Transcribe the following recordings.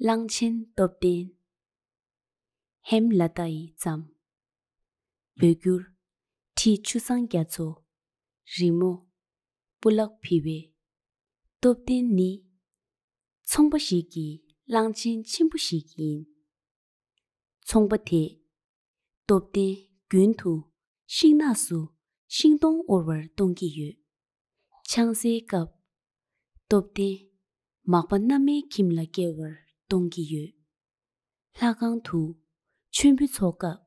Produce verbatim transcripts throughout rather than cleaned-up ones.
གླང་ཆེན་སྟོབས་ལྡན། ཧེམ་ལ་ཏཱ་ཡི་ཙམ། བོད་བསྒྱུར། ཁྲི་ཆུ་བཟང་རྒྱ་མཚོ། རི་མོ། སྤུ་ལག་བི་བེ། སྟོབས་ལྡན་ནི། ཚོང་པ་ཞིག་གི་གླང་ཆེན་ཆེན་པོ་ཞིག་ཡིན། ཚོང་པ་དེས་སྟོབས་ལྡན་རྒྱུན་དུ་ཤིང་ནགས་སུ་ཤིང་སྡོང་དབོར་བར་གཏོང་གི་ཡོད། ཆང་སའི་སྐབས། སྟོབས་ལྡན་མག་པ་མནའ་མའི་ཁྱིམ་ལ་སྐྱེལ་བར་གཏོང་གི་ཡོད། ལྷ་ཁང་དུ་མཆོད་འབུལ་འཚོགས་སྐབས།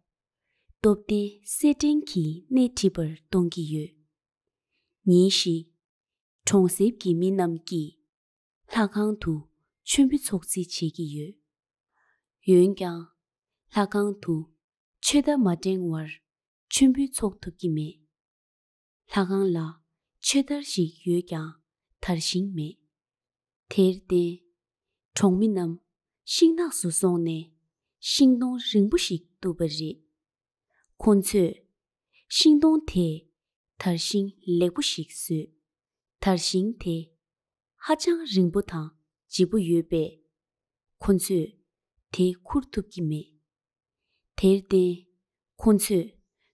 སྟོབས་ལྡན་སེར་ཕྲེང་གི་སྣེ་ཁྲིད་པར་གཏོང་གི་ཡོད། ཉིན་ཞིག་གྲོང་གསེབ་ཀྱི་མི་རྣམས་ཀྱིས་ལྷ་ཁང་དུ་མཆོད་འབུལ་འཚོགས་རྩིས་བྱེད་ཀྱི་ཡོད། འོན་ཀྱང་། ལྷ་ཁང་དུ་ཆོས་བརྡ་མ་འགྲེང་བར་མཆོད་འབུལ་འཚོགས་ཐུབ་ཀྱི་མེད། ལྷ་ཁང་ལ་ཆོས་དར་ཞིག་ཡོད་ཀྱང་དར་ཤིང་མེད། དེར་བརྟེན། གྲོང་མི་རྣམས་ཤིང་ནགས་སུ་སོང་ནས་ཤིང་སྡོང་རིང་པོ་ཞིག་བཏུབ་པ་རེད། ཁོ་ཚོས་ཤིང་སྡོང་དེས་དར་ཤིང་ལེགས་པོ་ཞིག་བཟོས། དར་ཤིང་དེ་ཧ་ཅང་རིང་པོ་དང་ལྗིད་པོ་ཡོད་པས། ཁོ་ཚོས་དེ་ཁུར་ཐུབ་ཀྱི་མེད། དེར་བརྟེན། ཁོ་ཚོས་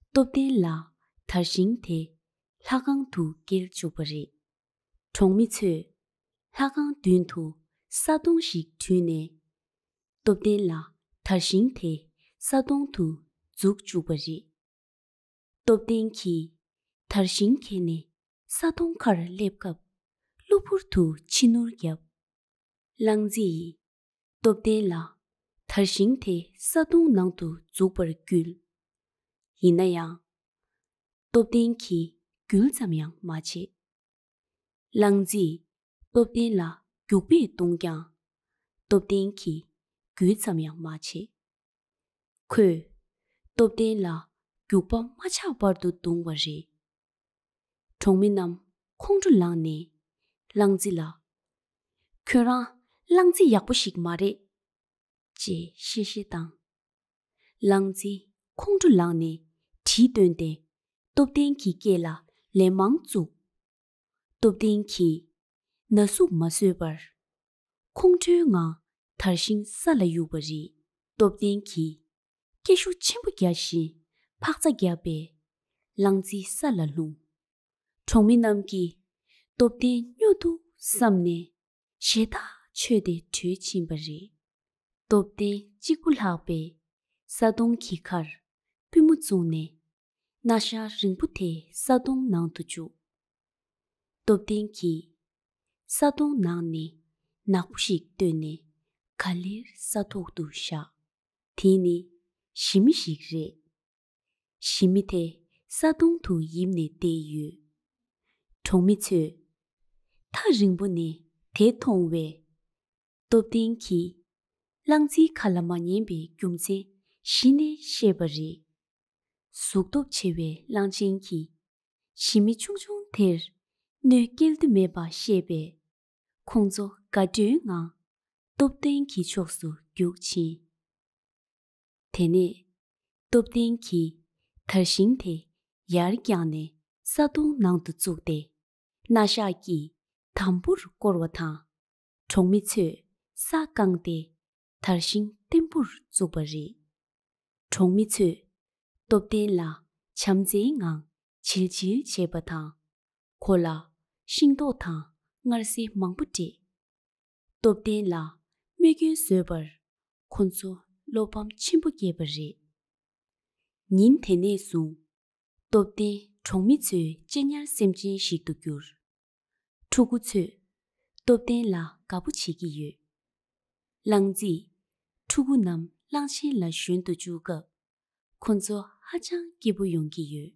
སྟོབས་ལྡན་ལ་དར་ཤིང་དེ་ལྷ་ཁང་དུ་བསྐྱལ་བཅུག་པ་རེད། གྲོང་མི་ཚོས་ལྷ་ཁང་མདུན་དུ་ས་དོང་ཞིག་བྲུས་ནས། སྟོབས་ལྡན་ལ་དར་ཤིང་དེ་ས་དོང་དུ་འཛུགས་བཅུག་པ་རེད། སྟོབས་ལྡན་གྱིས་དར་ཤིང་ཁྱེར་ནས་ས་དོང་ཁར་སླེབས་སྐབས། གློ་བུར་དུ་ཕྱི་ནུར་བརྒྱབ། གླང་རྫི་ཡིས་སྟོབས་ལྡན་ལ་དར་ཤིང་དེ་ས་དོང་ནང་དུ་འཛུགས་པར་བསྐུལ། ཡིན་ན་ཡང་། སྟོབས་ལྡན་གྱིས་འགུལ་ཙམ་ཡང་མ་བྱས། གླང་རྫིས་སྟོབས་ལྡན་ལ་རྒྱུག་པས་བརྡུངས་ཀྱང་། སྟོབས་ལྡན་གྱིས་འགུལ་ཙམ་ཡང་མ་བྱས། ཁོས་སྟོབས་ལྡན་ལ་རྒྱུག་པ་མ་ཆག་བར་དུ་བརྡུངས་པ་རེད། གྲོང་མི་རྣམས་ཁོང་ཁྲོ་ལངས་ནས་གླང་རྫི་ལ། ཁྱོད་རང་གླང་རྫི་ཡག་པོ་ཞིག་མ་རེད། ཅེས་གཤེ་གཤེ་བཏང་། གླང་རྫིས་ཁོང་ཁྲོ་ལངས་ནས་གྲི་བཏོན་ཏེ་སྟོབས་ལྡན་གྱི་སྐེ་ལ་ལན་མང་བཙུགས། སྟོབས་ལྡན་གྱིས་ན་ཟུག་མ་བཟོད་པར། ཁོང་ཁྲོའི་ངང་དར་ཤིང་ས་ལ་གཡུགས་པ་རེད། སྟོབས་ལྡན་གྱིས་སྐད་ཤུགས་ཆེན་པོ་རྒྱག་བཞིན་ཕག་ཚ་བརྒྱབ་པས་གླང་རྫི་ས་ལ་ལྷུང་། གྲོང་མི་རྣམས་ཀྱིས་སྟོབས་ལྡན་སྨྱོ་འདུག་བསམ་ནས་ཞེ་ཐག་ཆོད་དེ་བྲོས་ཕྱིན་པ་རེད། སྟོབས་ལྡན་གཅིག་པུ་ལྷག་པས་ས་དོང་གི་ཁར་པུས་མོ་བཙུགས་ནས་སྣ་ཤ་རིང་པོ་དེ་ས་དོང་ནང་དུ་བཅུག། སྟོབས་ལྡན་གྱིས་ས་དོང་ནང་ནས་ནག་པོ་ཞིག་བཏོན་ནས་ག་ལེར་ས་ཐོག་ཏུ་བཞག། དེ་ནི་ཞི་མི་ཞིག་རེད། ཞི་མི་དེ་ས་དོང་དུ་ཡིབ་ནས་བསྡད་ཡོད། གྲོང་མི་ཚོས་ཐག་རིང་པོ་ནས་དེ་མཐོང་བས། སྟོབས་ལྡན་གྱིས་གླང་རྫིའི་ཁ་ལ་མ་ཉན་པའི་རྒྱུ་མཚན་གཞི་ནས་ཤེས་པ་རེད། གཟུགས་སྟོབས་ཆེ་བའི་གླང་ཆེན་གྱིས་ཞི་མི་ཆུང་ཆུང་དེར་གནོད་སྐྱེལ་རྒྱུ་མེད་པ་ཤེས་པས། ཁོང་ཚོ་དགའ་སྤྲོའི་ངང་སྟོབས་ལྡན་གྱི་ཕྱོགས་སུ་རྒྱུགས་ཕྱིན། དེ་ནས་སྟོབས་ལྡན་གྱིས་དར་ཤིང་དེ་ཡར་བརྐྱངས་ནས་ས་དོང་ནང་དུ་བཙུགས་ཏེ། སྣ་ཞགས་ཀྱིས་དམ་པོར་བསྐོར་བ་དང་། གྲོང་མི་ཚོས་ས་བཀང་སྟེ་དར་ཤིང་བརྟན་པོར་བཙུགས་པ་རེད། གྲོང་མི་ཚོས་སྟོབས་ལྡན་ལ་བྱམས་བརྩེའི་ངང་བྱིལ་བྱིལ་བྱས་པ་དང་། ཁོ་ལ་ཤིང་ཏོག་དང་མངར་ཟས་མང་པོ་སྤྲད། སྟོབས་ལྡན་ལ་རྨས་སྐྱོན་བཟོས་པར་ཁོ་ཚོ་བློ་ཕམ་ཆེན་པོ་སྐྱེས་པ་རེད། ཉིན་དེ་ནས་བཟུང་སྟོབས་ལྡན་གྲོང་མི་ཚོའི་གཅེས་ཉར་སེམས་ཅན་ཞིག་ཏུ་གྱུར། ཕྲུ་གུ་ཚོས་སྟོབས་ལྡན་ལ་དགའ་པོ་བྱེད་ཀྱི་ཡོད། གླང་རྫིས་ཕྲུ་གུ་རྣམས་གླང་ཆེན་ལ་ཞོན་དུ་བཅུག་སྐབས། ཁོ་ཚོ་ཧ་ཅང་སྐྱིད་པོ་ཡོང་གི་ཡོད།